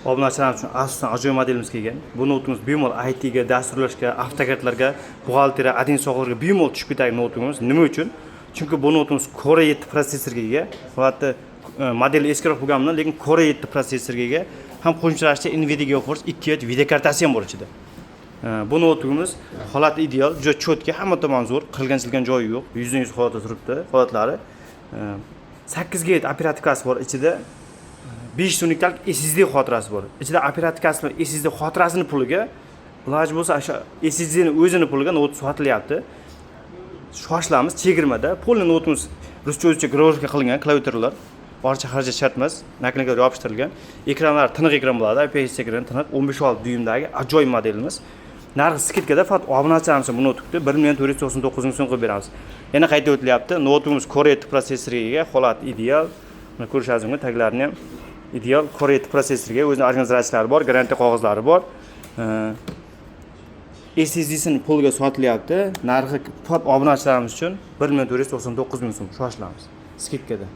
Obunachilarimiz uchun asosan ajoyib modelimiz kelgan. Bu noutbukimiz bemalol ITga, dasturlashga, AutoCADlarga, buxgalteriya, 1С sohalarga bemalol tushib ketadi noutbukimiz. Nima uchun? Chunki bu noutbukimiz Core 7 protsessorga ega. Albatta, modeli eskiroq bo'lgani bilan, lekin Core 7 protsessorga ega. Ham qo'shimcha ravishda Nvidia GeForce 2 videokartasi ham bor ichida. Bu noutbukimiz holati ideal, juda чётко, hamma tomon zo'r, qirilgan chilgan joyi yo'q, 100% holatda turibdi holatlari. 8 GB оперативка si bor ichida, 512 talik SSD xotirasi bor. Ichida оперативка si bilan SSD xotirasini puliga, iloji bo'lsa, o'sha SSDni o'zini puliga noutbuk sotilyapti. Shoshilamiz, chegirmada. Полный noutimiz ruscha, o'zbekcha гравировка qilingan, klaviaturalar ortiqcha xarajat shart emas, наклейка lar yopishtirilgan. Ekranlar tiniq ekran bo'ladi, IPS ekran, tiniq 15,6 dyuymdagi ajoyib modelimiz. Narxi скидка da, faqat obunachilarimiz uchun bu noutbukni 1 499 ming so'm qilib beramiz. Yana qayta o'tilyapti. Noutbukimiz Core 7 protsessorga ega, holat ideal. Mana, ko'rishingiz mumkin, taglarini ham ideal. Core 7 protsessorga, o'zini organizatsiyalari bor, garantiya qog'ozlari bor. SSDsini puliga sotilyapti. Narxi faqat obunachilarimiz uchun 1 499 ming so'm. Shoshilamiz. Скидка da.